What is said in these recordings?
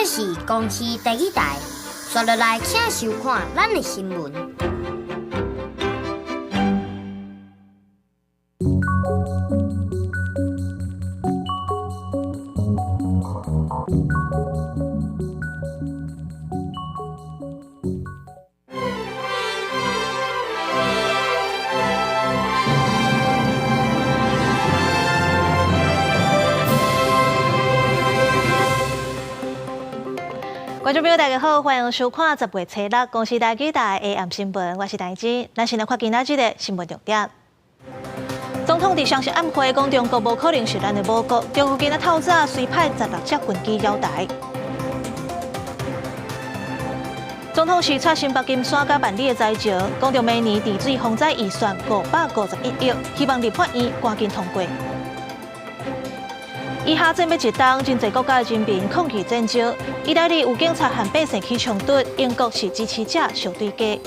這是公視第二台，紲落來請收看咱的新聞。觀眾朋友，大家好，歡迎收看十月初六公視台語台 AM 新聞，我是陳芝。咱先來看今仔日的新聞重點。總統佇雙十晚會講，中國無可能是咱的母國。中國今仔透早隨派16隻軍機繞台。總統視察新北金山佮萬里的災情，講著明年治水防災預算551億，希望立法院趕緊通過。以哈戰欲一冬，真濟國家的人民抗議戰爭。義大利有警察和百姓起衝突，英國是支持者相對低。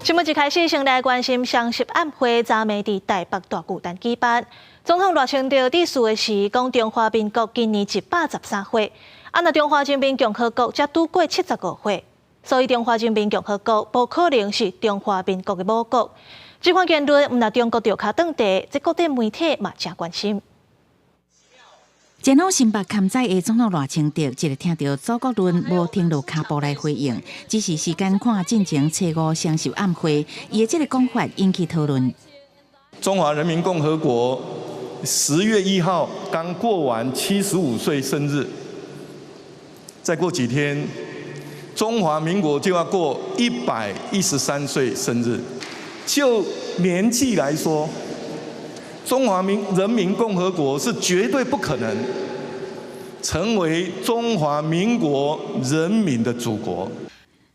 新聞一開始，先來關心雙十晚會，昨暝佇台北大巨蛋舉辦。總統賴清德致辭的時，講中華民國今年113歲，啊，若中華人民共和國才拄過75歲，所以中華人民共和國無可能是中華民國的母國。這款言論，毋但中國著跤轉地，這國際媒體嘛誠關心。前往新北勘災的總統賴清德，一个聽著祖國論無停落跤步來回應，只是時間看進前初五雙十晚會，伊的這个講法引起討論。中華人民共和國10月1號剛過完75歲生日，再過幾天，中華民國就要過113歲生日。就年紀來說，中華民人民共和國是絕對不可能成為中華民國人民的祖國。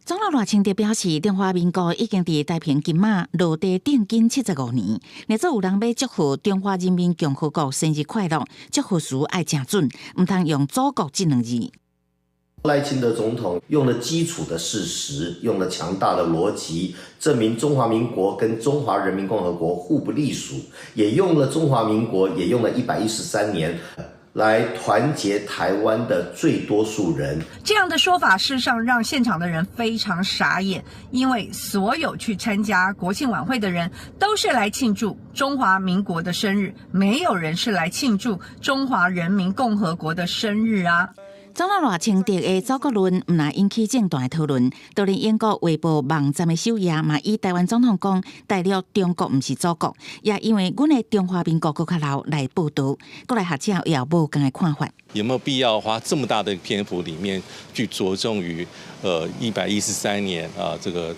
總統賴清德表示，中華民國已經佇太平金馬落地定根75年。若做有人欲祝賀中華人民共和國生日快樂，祝賀詞愛誠準，毋通用祖國這兩字。賴清德總統用了基礎的事實，用了強大的邏輯，證明中華民國跟中華人民共和國互不隸屬，也用了中華民國，也用了113年來團結台灣的最多數人。這樣的說法，事實上讓現場的人非常傻眼，因為所有去參加國慶晚會的人都是來慶祝中華民國的生日，沒有人是來慶祝中華人民共和國的生日啊。總統賴清德的祖國論，毋但引起政壇的討論，就連英國衛報網站的首頁嘛，以台灣總統講大陸中國毋是祖國，也因為阮的中華民國閣較老來報導，國內學者也有無仝的看法。有沒有必要花這麼大的篇幅裡面去着重於113年啊，這個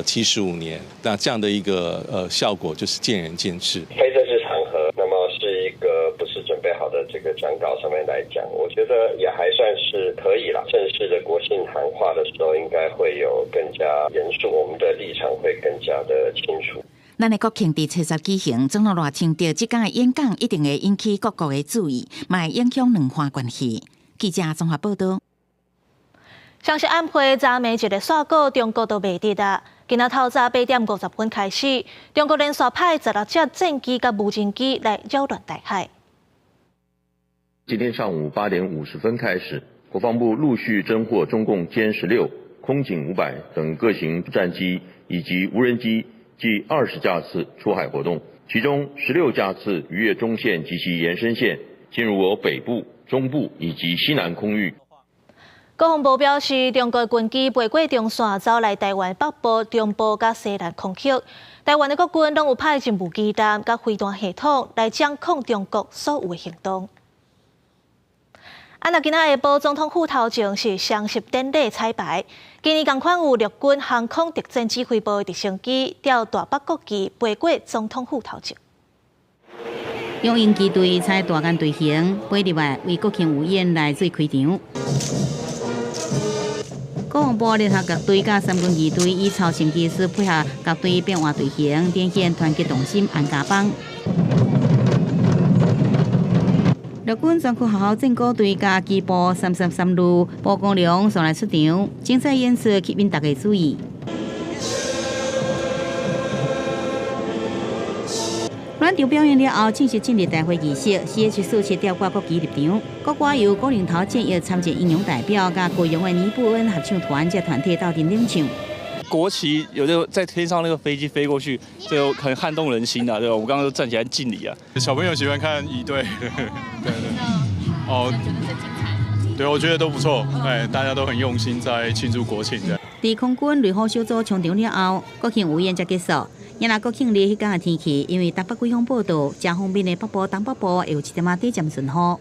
75年，那這樣的一個效果就是見仁見智。非正式場合，那麼是一個不是準備好的這個講稿上面來講，我覺得也還算是可以啦。正式的國慶談話的時候，應該會有更加嚴肅，我們的立場會更加的清楚。咱的國慶佇初十舉行，總統賴清德這工的演講一定會引起各國的注意，嘛會影響兩岸關係。記者綜合報導。雙十晚會昨暝一个煞過，中國都袂佇啊。今仔透早8點50分開始，中國連續派16隻戰機佮無人機來擾亂台海。今天上午8點50分開始，國防部陸續偵獲中共殲16、空警500等各型戰機以及無人機計20架次出海活動，其中16架次逾越中線及其延伸線，進入我北部、中部以及西南空域。國防部表示，中國軍機飛過中線，走來台灣北部、中部佮西南空域。台灣的國軍攏有派任務機彈佮飛彈系統來掌控中國所有的行動。啊，若今仔下晡總統府頭前是雙十典禮彩排，今年仝款有陸軍航空特戰指揮部的直升機吊大北國旗飛過總統府頭前。雄鷹機隊採大雁隊形飛入來，為國慶午宴來做開場。國防部聯合樂隊佮三軍儀隊以超聲技術配合樂隊變換隊形，展現團結同心安家邦。陸軍專科學校戰鼓隊佮機步333旅卜光良上來出場，精彩演出吸引大家注意。軟場表演了後，正式進入大會儀式。CH-47吊掛國旗入場，國歌由古寧頭戰役參戰英勇代表佮高雄的尼布恩合唱團這團體鬥陣領唱。國旗有的在天上那個飛機飛過去，就很撼動人心啊！對吧？我們剛剛都站起來敬禮啊。小朋友喜歡看儀隊，對對。哦，對，我覺得都不錯，哎，大家都很用心在慶祝國慶。這樣。佇空軍雷虎小組衝場了後，國慶舞宴才結束。今仔國慶日彼工的天氣，因為東北季風報到，誠方便的北部、東北部會有一點仔短暫順雨。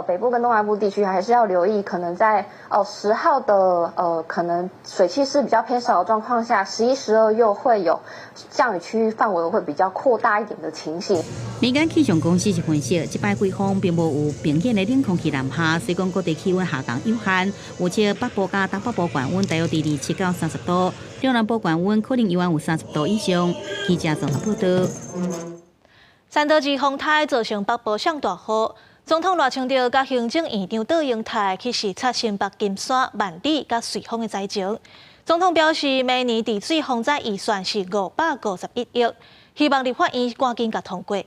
北部跟東南部地區還是要留意，可能在10號的可能水汽是比較偏少的狀況下，11、12又會有降雨區域範圍會比較擴大一點的情形。民間氣象公司是分析，這擺季風並無有明顯的冷空氣南下，所以講各地氣溫下降有限。有這北部佮東北部懸溫大約佇27到30度，中南部懸溫可能猶原有30度以上。記者綜合報道。山道二風颱造成北部上大雨。總統賴清德佮行政院長卓榮泰去視察新北金山、萬里佮瑞芳的災情。總統表示，明年治水防災預算是551億，希望立法院趕緊共通過。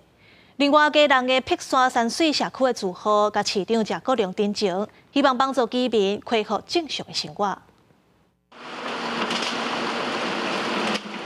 另外，基隆的碧山山水社區的住戶佮市長謝國樑陳情，希望幫助居民恢復正常的生活。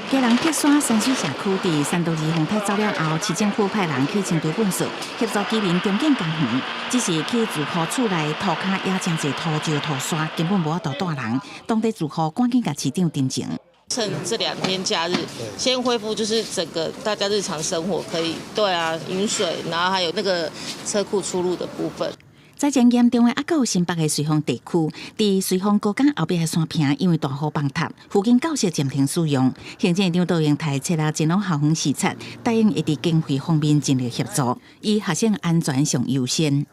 基隆碧山山水社區佇山道二風颱走了後，市政府派人去清除糞掃，協助居民重建家園。只是去住戶厝內塗跤也誠濟土石土沙，根本無法度蹛人。當地住戶趕緊共市長陳情。趁這兩天假日，先恢復就是整個大家日常生活可以，對啊，飲水，然後還有那個車庫出入的部分。災情嚴重的猶閣有新北的瑞芳地區，佇瑞芳高工後壁的山坪，因為大雨崩塌，附近教室暫停使用。行政院長卓榮泰徹日前往校園視察，答應會佇經費方面盡力協助，以學生安全上優先。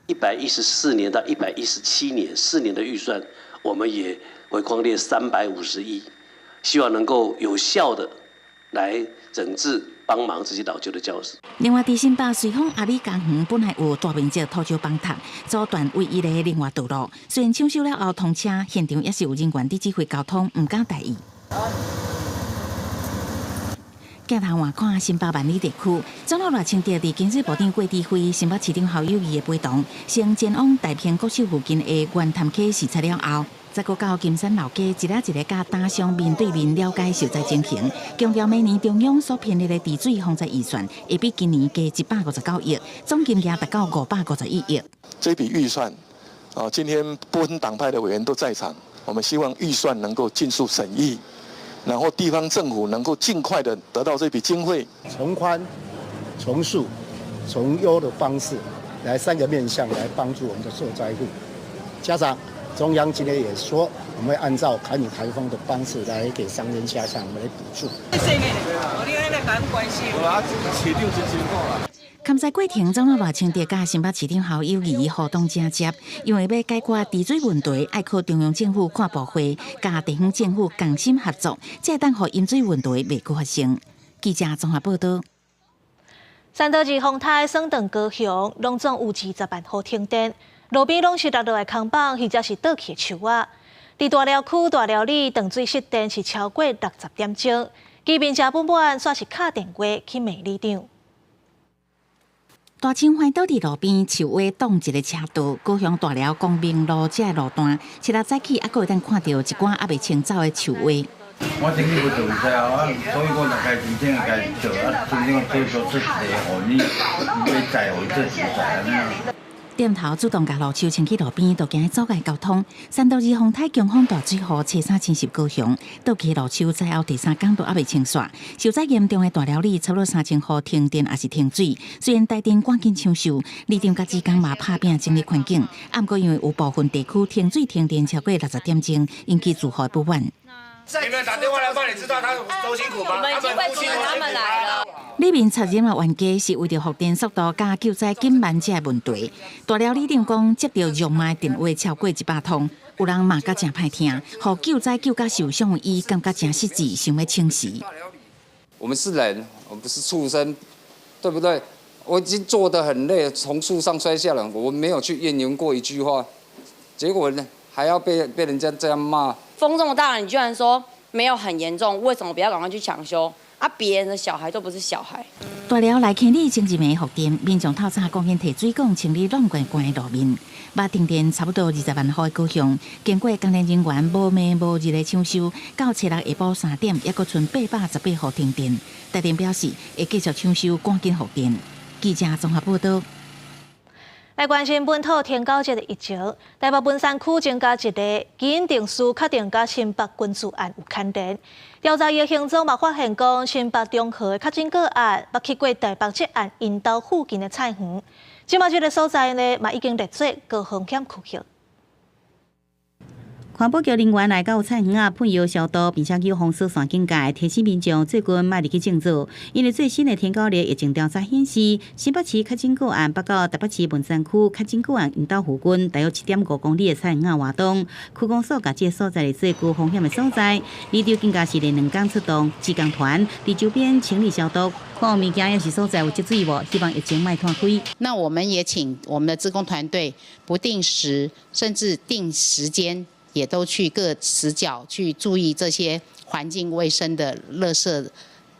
114年到117年4年的預算，我們也會匡列350億，希望能夠有效的來整治。幫忙這些老舊的教室。另外，佇新北瑞芳阿里公園本來有大面積土石崩塌，阻斷唯一的另外道路。雖然搶修了後通車，現場也是有人員佇指揮交通，毋敢大意。鏡頭換看新北萬里地區，總統賴清德佇經濟部長郭智輝、新北市長侯友宜的陪同，先前往大坪國小附近的圓潭溪視察了後，再閣到金山老街，一个一个佮打商面對面了解受災情形，強調明年中央所編列的治水防災預算會比今年加159億，總金額達到551億。這筆預算，啊，今天不分黨派的委員都在場，我們希望預算能夠盡速審議，然後地方政府能夠盡快的得到這筆經費。從寬、從速、從優的方式，來三個面向來幫助我們的受災戶家長。中央今天也說，我們會按照卡米颱風的方式來給商人家長們來補助。勘災過程總統賴清德佮新北市長侯友宜互動誠接，因為欲解決治水問題，愛靠中央政府跨部會佮地方政府共心合作，才會當予淹水問題袂閣發生。記者綜合報道。山道二風颱損斷高雄，攏總有20萬戶停電。路邊攏是落落來空板，或者是倒去的樹仔。佇大寮區大寮里斷水失電是超過60點鐘，居民誠不滿，煞是敲電話去罵里長。大青翻倒佇路邊，樹尾擋一个車道。高雄大寮光明路這个路段，七日早起猶閣會當看著一寡猶未清走的樹尾。我登記無做會使啊，所以我就家申請家己做，啊，申請做做出來，予你欲載予做實在按呢。店頭主動共路樹清去路邊，都驚阻礙交通。山道二風颱強風大水雨，初三侵襲高雄，倒去路樹災後第三工都猶未清煞。受災嚴重的大寮里，差不多3000戶停電抑是停水。雖然台電趕緊搶修，里長佮志工嘛拍拚整理環境，毋過因為有部分地區停水停電超過60點鐘，引起住戶不滿。你們打電話來罵，你知道他多辛苦嗎？我們已經會阻止他們來了。裡面插入的冤家是為著復電速度佮救災緊慢這个問題。大寮里長講，接著辱罵電話超過100通，有人罵甲誠歹聽，予救災救甲受傷的伊感覺誠失智，想欲請辭。我們是人，我們不是畜生，對不對？我已經做得很累，從樹上摔下來，我沒有去怨言過一句話，結果呢，還要被人家這樣罵。風這麼大，你居然說沒有很嚴重，為什麼不要趕快去搶修？啊，別人的小孩都不是小孩。大寮內坑里前一暝復電，民眾透早趕緊提水管清理挵過乾的路面，嘛停電差不多20萬戶的高雄，經過工程人員無暝無日的搶修，到初六下晡3點，猶閣賰818戶停電。台電表示會繼續搶修，趕緊復電。記者綜合報道。來關心本土天狗節的疫情，台北文山區增加一例基因定序確定佮新北君子案有牽連。調查伊的行蹤嘛發現講，新北中和的確診個案，捌去過台北這案𪜶兜附近的菜園。這馬這个所在呢，嘛已經列做高風險區域。環保局人員來到菜園仔噴藥消毒，並且有封鎖線警戒，提醒民眾最近莫入去靜坐。因為最新的天狗曆疫情調查顯示，新北市確診個案捌到台北市文山區確診個案𪜶兜附近，大約7.5公里的菜園仔活動。區公所共這个所在列做高風險的所在。里長更加是連兩工出動志工團佇周邊清理消毒，看有物件抑是所在有積水無，希望疫情莫拖開。那我們也請我們的志工團隊不定時甚至定時間，也都去各死角去注意這些環境衛生的垃圾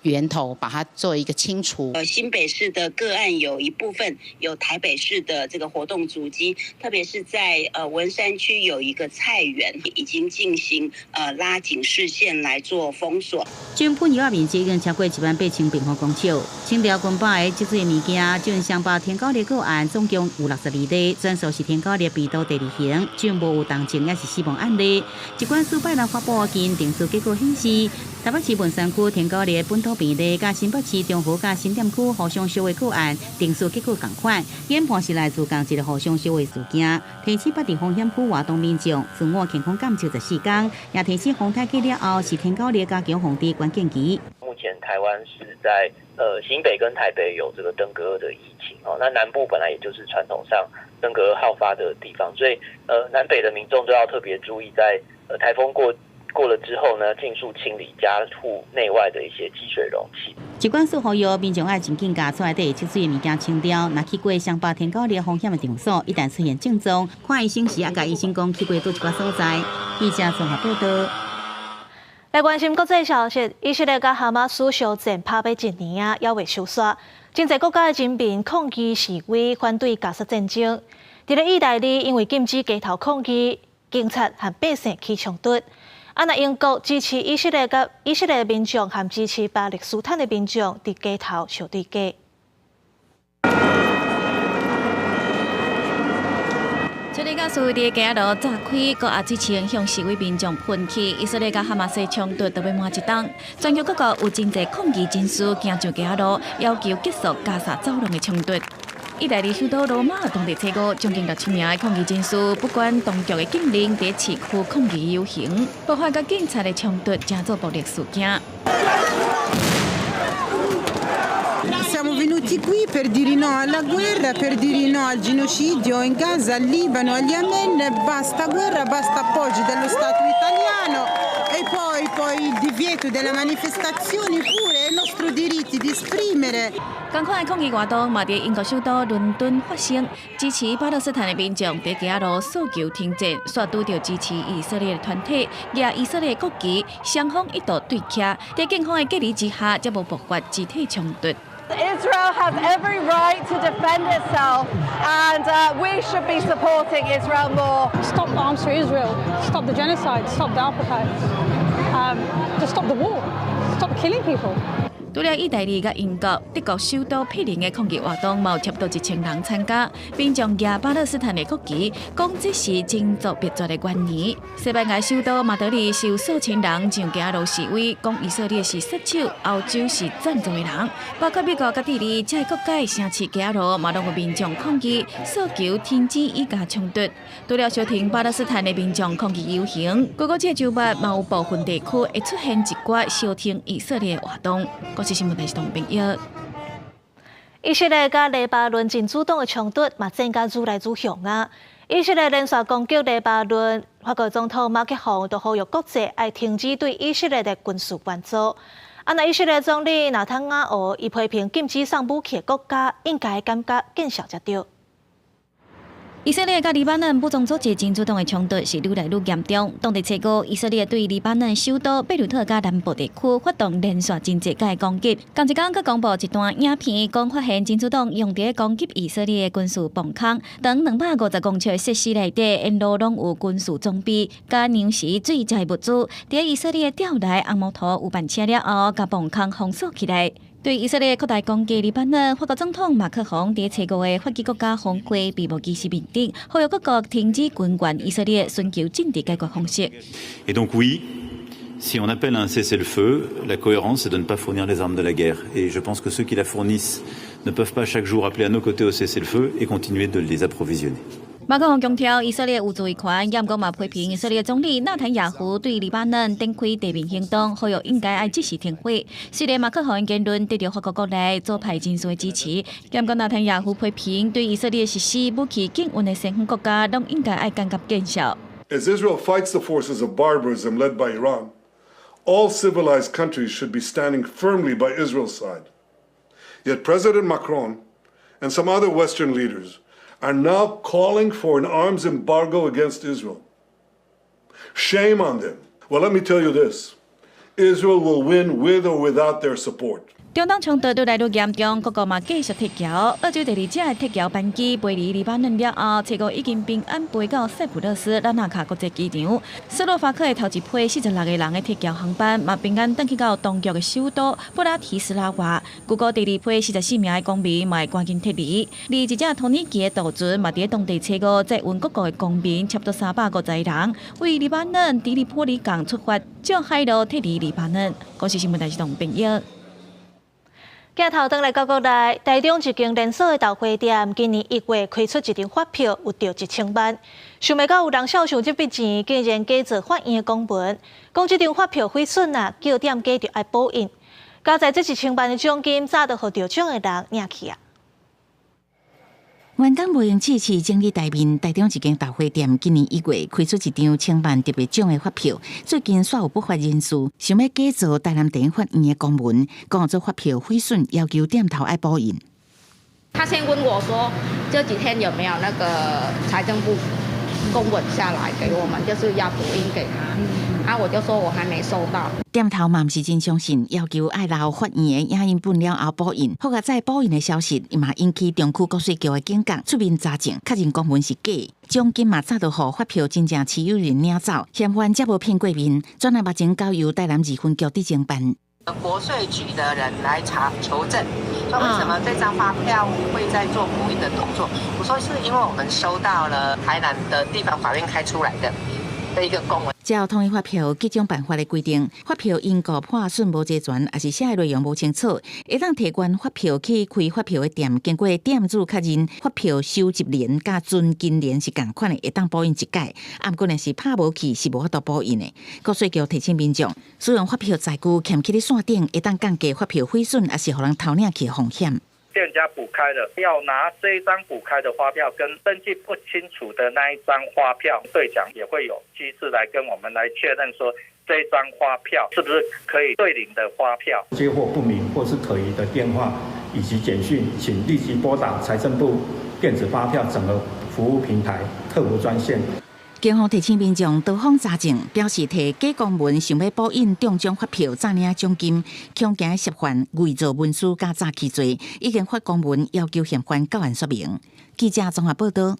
源頭，把它做一個清除。新北市的個案有一部分有台北市的這個活動足跡，特別是在文山區有一個菜園，已經進行拉警示線來做封鎖。總噴藥面積已經超過1萬8千平方公尺，清掉近百个積水物件，總雙北天狗曆個案總共有62例，全數是天狗曆病毒第二型，總無有重症抑是死亡案例。疾管署拜六發布基因定序結果顯示，台北市文山區天狗曆本土病例，佮新北市中和佮新店區互相相會個案定序結果仝款，研判是來自仝一个互相相會事件。提醒捌佇風險區活動民眾自我健康監測14天，也提醒風颱過了後是天狗曆加強防治關鍵期。目前台灣是在新北跟台北有這個登革熱的疫情哦，那南部本來也就是傳統上登革熱好發的地方，所以南北的民眾都要特別注意在，在颱風過了之後呢，盡速清理家戶內外的一些積水容器。疾管署呼籲民眾愛真緊共厝內底積水的物件清掉，若去過雙北天狗曆風險的場所，一旦出現症狀，看醫生時愛共醫生講去過佗一寡所在。記者綜合報道。來關心國際消息，以色列佮哈馬斯相戰拍欲一年啊，猶未收煞。真濟國家的人民抗議示威，反對加沙戰爭。佇咧意大利，因為禁止街頭抗議，警察和百姓起衝突。啊，若英國支持以色列佮以色列民眾和支持巴勒斯坦的民眾佇街頭相對罵。這裡甲示威佇街仔路炸開，閣壓水槍向示威民眾噴氣。以色列佮哈馬斯衝突都欲滿一冬，全球各國有真濟抗議人士行上街仔路，要求結束加薩走廊的衝突。意大利首都羅馬當地初五，將近6000名的抗議人士不管當局的禁令，佇市區抗議遊行，爆發佮警察的衝突，成做暴力事件。 Siamo venuti qui per dire no alla guerra, per dire no al genocidio in Gaza, al Libano, al Yemen. Basta guerra, basta appoggio dello Stato italiano e poi il divieto della manifestazione pure è il nostro diritto di esprimere. 仝款的抗議活動嘛，佇英國首都倫敦發生，支持巴勒斯坦的民眾佇街仔路訴求停戰，煞拄著支持以色列的團體，舉以色列國旗，雙方一度對徛，佇警方的隔離之下，才無爆發肢體衝突。 Israel has every right to defend itself, and we should be supporting Israel more. Stop arms for Israel, stop the genocide, stop the apartheid, just stop the war, stop killing people. 除了意大利佮英國、德國首都柏林的抗議活動，嘛有差不多1000人參加，民眾舉巴勒斯坦的國旗，講這是種族滅絕的原因。西班牙首都馬德里是有數千人上街路示威，講以色列是殺手，歐洲是贊助的人。包括美國佮智利這個國家城市街路，嘛攏有民眾抗議，訴求停止以加衝突。除了相挺巴勒斯坦的民眾抗議遊行，各國這個週末嘛有部分地區會出現一寡相挺以色列的活動。國際新聞台是董炳業。以色列佮黎巴嫩真主黨的衝突嘛，戰甲愈來愈兇啊！以色列連續攻擊黎巴嫩，法國總統馬克宏就呼籲國際愛停止對以色列的軍事援助。啊，若以色列總理內塔尼亞胡伊批評禁止送武器的國家應該感覺見笑才對。以色列佮黎巴嫩武裝組織真主黨的衝突是愈來愈嚴重。當地初五，以色列對黎巴嫩首都貝魯特佮南部地區發動連續真濟擺攻擊。仝一工閣公布一段影片，講發現真主黨用佇攻擊以色列的軍事防空，當250公尺的設施內底，沿路攏有軍事裝備，佮糧食水這物資。佇以色列調來紅摩托無伴車了後，共防空封鎖起來。對以色列擴大攻擊黎巴嫩，法國總統馬克宏佇初五的法語國家峰會閉幕儀式面頂，呼籲各國停止軍援以色列，尋求政治解決方式。 Et donc oui, si on appelle à un cessez-le-feu, la cohérence, c'est de ne pas fournir les armes de la guerre. Et je pense que ceux qui la fournissent ne peuvent pas chaque jour appeler à nos côtés au cessez-le-feu et continuer de les approvisionner. 馬克宏強調以色列有自衛權，也毋過嘛批評以色列總理納坦雅胡對黎巴嫩展開地面行動，呼籲應該愛即時停火。雖然馬克宏言論得到法國國內左派人士的支持，也毋過納坦雅胡批評對以色列實施武器禁運的西方國家，攏應該愛感覺見笑。 As Israel fights the forces of barbarism led by Iran, all civilized countries should be standing firmly by Israel's side. Yet President Macron and some other Western leaders are now calling for an arms embargo against Israel. Shame on them. Well, let me tell you this. Israel will win with or without their support. 中東衝突愈來愈嚴重，各國嘛繼續撤僑。澳洲第二架的撤僑班機飛離黎巴嫩了後，初五已經平安飛到塞浦路斯拉納卡國際機場。斯洛伐克的頭一批46個人的撤僑航班嘛平安轉去到東歐的首都布拉提斯拉瓦。預估第二批44名的公民嘛會趕緊撤離。而一隻土耳其的渡船嘛佇當地初五載運各國的公民，差不多350人，為黎巴嫩的黎波里港出發，藉海路撤離黎巴嫩。公視新聞台是董編譯。鏡頭轉來到國內，台中一間連鎖的豆花店，今年1月開出一張發票，有著1000萬。想袂到有人肖想這筆錢，竟然假造法院的公文，講這張發票毀損啊，叫店家著愛補印。佳哉這1000萬的獎金，早就予著獎的人領去啊！員工無閒試試整理台面，台中一間豆花店今年1月開出一張千萬特別獎的發票，最近煞有不法人士想欲假造台南地法院的公文，講這發票毀損，要求店頭愛補印。他先問我說，這幾天有沒有那個財政部公文下來給我們，就是要補印給他。啊，我就說我還沒收到。店頭嘛毋是真相信，要求愛留法院的影印本了後補印。好佳哉補印的消息，嘛引起中區國稅局的警覺，出面查證，確認公文是假，獎金嘛早就予發票真正持有人領走，嫌犯才無騙過面，專案目前交由台南二分局佇偵辦。國稅局的人來查求證，說為什麼這張發票會在做補印的動作？我說是因為我們收到了台南的地方法院開出來的一個公文。照統一發票給獎辦法的規定，發票因故破損無齊全，抑是寫的內容無清楚，會當提原發票去開發票的店，經過店主確認發票收集聯佮存金聯是仝款的，會當補印一改。啊，毋過若是拍無去，是無法度補印的。國稅局提醒民眾，使用發票載具儉起佇線頂，會當降低發票毀損，抑是予人偷領去的風險。店家補開了，要拿這一張補開的發票跟登記不清楚的那一張發票對獎，也會有機制來跟我們來確認說這張發票是不是可以對領的發票。接獲不明或是可疑的電話以及簡訊，請立即撥打財政部電子發票整合服務平台客服專線。警方提醒民眾多方查證，表示提假公文想欲補印中獎發票詐領獎金，恐驚涉犯偽造文書佮詐欺罪，已經發公文要求嫌犯到案說明。記者綜合報道。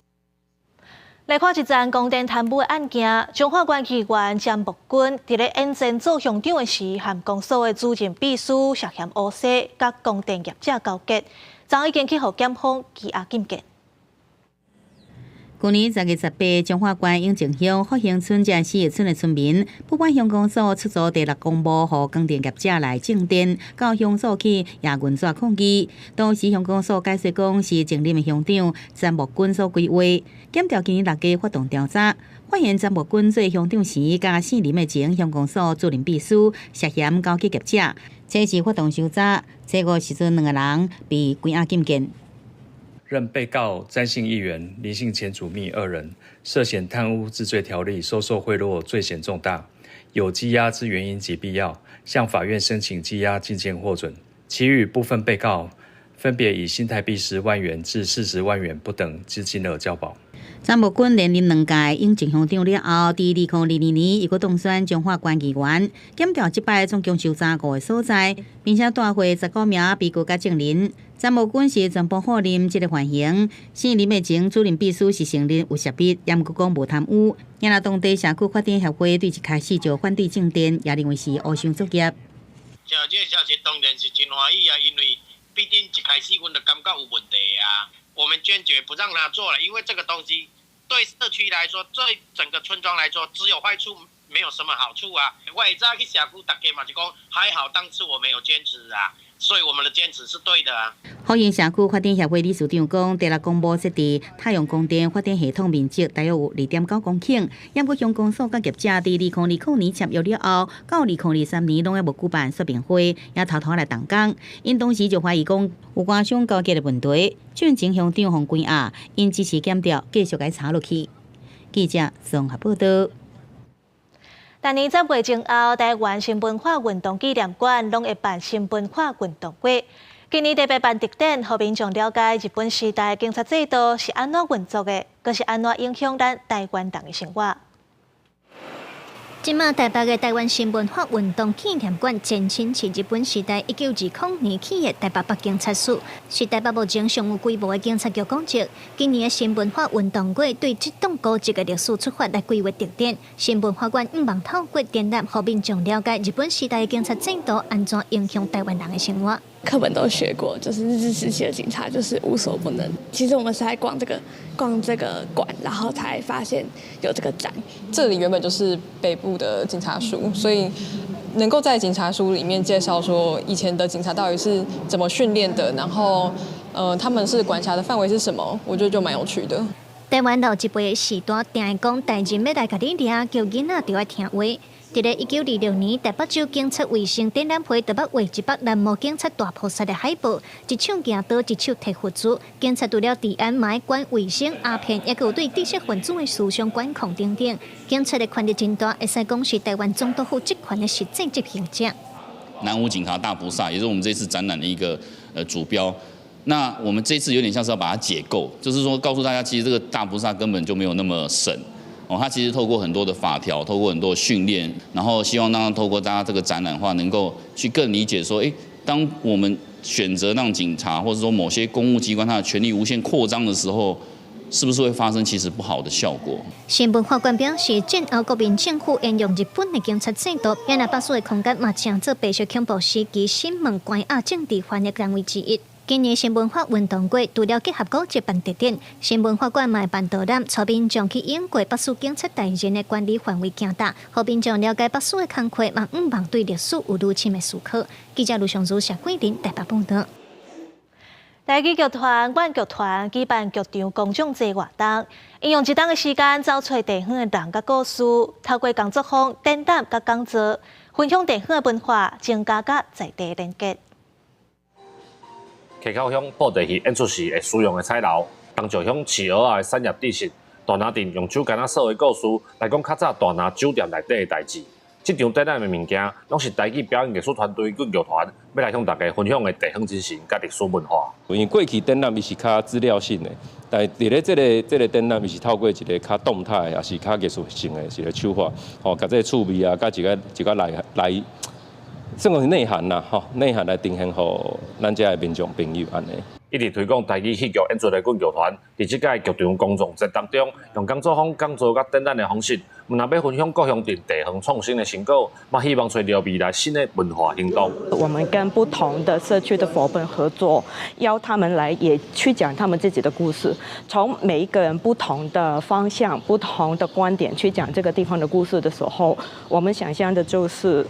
來看一樁光電貪污的案件，彰化縣議員詹木君佇咧應徵做鄉長的時，和公所的主任秘書涉嫌烏紗，佮光電業者勾結，昨已經去予檢方羈押禁見。舊年10月18，彰化縣永靖鄉福興村這四個村的村民，不滿鄉公所出租第六公墓予光電業者來種電，到鄉所去攑銀紙抗議。當時鄉公所解釋講是前任的鄉長詹木君所規劃。檢調今年6月發動調查，發現詹木君做鄉長時，佮姓林的前鄉公所主任秘書涉嫌勾結業者，這次發動搜查，這個時陣兩个人被關押禁見。認被告詹姓議員、林姓前主秘二人涉嫌貪污治罪條例收受賄賂罪嫌重大，有羈押之原因及必要，向法院申請羈押禁見獲准。其餘部分被告分別以新台幣10萬元至40萬元不等之金額交保。詹慕君连任兩屆永靖鄉長了後，佇2022年伊閣當選彰化縣議員，檢調這擺總共搜查五个所在，並且帶貨19名被告佮證人。詹慕君是全部否認這个犯行，姓林的前主任秘書是承認有涉密，也毋過講無貪污。也若當地社區發展協會對一開始就反對正電，也認為是烏箱作業。這個消息當然是真歡喜啊，因為畢竟一開始阮就感覺有問題啊，我們堅決不讓他做了，因為這個東西對社區來說，對整個村莊來說，只有壞處，沒有什麼好處啊。我會早去社區，大家嘛是講，還好當初我沒有堅持啊，所以我們的堅持是對的啊。福興社區發展協會理事長講，第六公墓設置太陽光電發電系統面積大約有2.9公頃，毋過鄉公所佮業者佇2020年簽約了後，到2023年攏猶無舉辦說明會，也偷偷來動工。𪜶當時就懷疑講有官商勾結的問題，進前鄉長予關押，𪜶支持檢調，繼續共查落去。記者綜合報道。逐年10月前後，台灣新文化運動紀念館攏會辦新文化運動會。今年特別辦特展，予民眾了解日本時代警察制度是按怎運作的，閣是按怎影響咱台灣人的生活。這馬台北的台灣新文化運動紀念館前身是日本時代1920年起的台北北警察署，是台北目前上有規模的警察局古蹟。今年的新文化運動會對這棟古蹟的歷史出發來規劃特展。新文化館向望透過展覽，予民眾了解日本時代的警察制度按怎影響台灣人的生活。課本都學過，就是日治時期的警察就是無所不能。其實我們是在逛這個館，然後才發現有這個展。這裡原本就是北部的警察署，所以能夠在警察署裡面介紹說以前的警察到底是怎麼訓練的，然後，他們是管轄的範圍是什麼，我覺得就蠻有趣的。台灣老一輩的時代，定會講大人欲來共你掠，叫囡仔著愛聽話。佇咧1926年，台北州警察衛生展覽會就捌畫一幅南無警察大菩薩的海報，一手舉刀，一手提佛珠。警察除了治安，嘛愛管衛生、鴉片，抑閣有對知識分子的思想管控等等。警察的權力真大，會使講是台灣總督府職權的實際執行者。南無警察大菩薩，也是我們這次展覽的一個主標。那我們這次有點像是要把它解構，就是說告訴大家，其實這個大菩薩根本就沒有那麼神。哦，他其實透過很多的法條，透過很多訓練，然後希望讓他透過大家這個展覽的話，能夠去更理解說，當我們選擇讓警察或者說某些公務機關，他的權力無限擴張的時候，是不是會發生其實不好的效果？新文化館表示，戰後國民政府沿用日本的警察制度，也若北市的空間嘛，成做白色恐怖時期審問關押政治犯的單位之一。今年新文化運動會除了結合古蹟辦特展，新文化館嘛會辦導覽，帶民眾去英國北市警察大人的管理範圍行踏，予民眾了解北市的工課，嘛向望對歷史有愈深的思考。記者盧尚如、謝桂林台北報導。台語劇團、阮劇團舉辦劇場公眾祭活動，𪜶用一冬的時間走揣地方的人佮故事，透過工作坊、展覽佮講座，分享地方的文化，增加佮在地連結。溪口鄉布袋戲演出時會使用的彩樓，東石鄉飼蚵仔的產業知識，大林鎮用手工仔說的故事來講較早大林酒店內底的代誌。這場展覽的物件，攏是台語表演藝術團隊阮劇團欲來向大家分享的地方精神佮歷史文化。因為過去展覽伊是較資料性的，但佇咧這個展覽，伊是透過一個較動態，也是較藝術性的一個手法，吼，共這個趣味啊，佮一个一个來來。算講是內涵啦，吼，內涵來呈現予咱遮的民眾朋友按呢。一直推廣台語戲劇演出的阮劇團，佇這屆劇場公眾節當中，用工作坊講座佮展覽的方式，毋但欲分享各鄉鎮地方創新的成果，嘛希望揣著未來新的文化行動。我們跟不同的社區的夥伴合作，邀他們來也去講他們自己的故事，從每一個人不同的方向、不同的觀點去講這個地方的故事的時候，我們想象的就是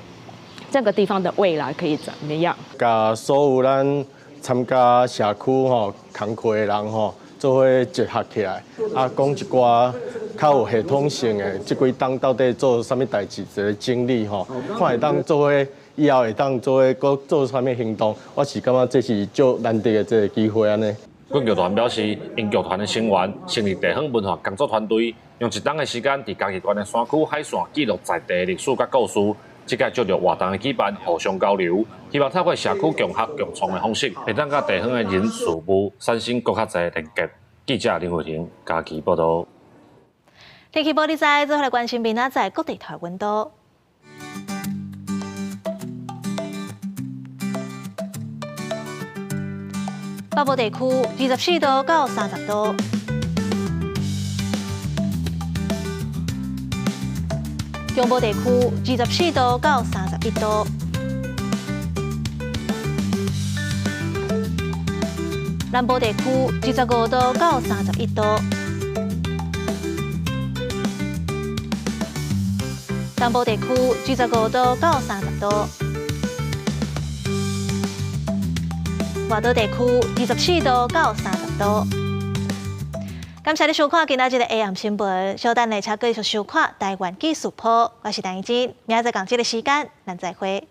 這個地方的未來可以怎麼樣？共所有咱參加社區吼工課的人吼，做伙集合起來，啊，講一寡較有系統性的，這幾冬到底做啥物代誌，一個整理吼，看會當做伙以後會當做伙閣做啥物行動，我是感覺這是足難得的這个機會按呢。阮劇團表示，𪜶劇團的成員成立地方文化工作團隊，用一冬的時間，佇嘉義縣的山區海線記錄在地的歷史佮故事。這屆藉著活動的舉辦，互相交流，希望透過社區共學共創的方式，會當佮地方的人事物產生閣較濟連結。記者林慧婷嘉義報導。天氣報你知，最後來關心明仔載各地台溫度。北部地區24度到30度，中部地區24度到31度，南部地區25度到31度，東部地區25度到30度。外島地區24度到30度。感謝你收看今仔日的 AM 新聞，稍等下請繼續收看台灣記事簿。我是陳怡靜，明仔載仝這个時間，咱再會。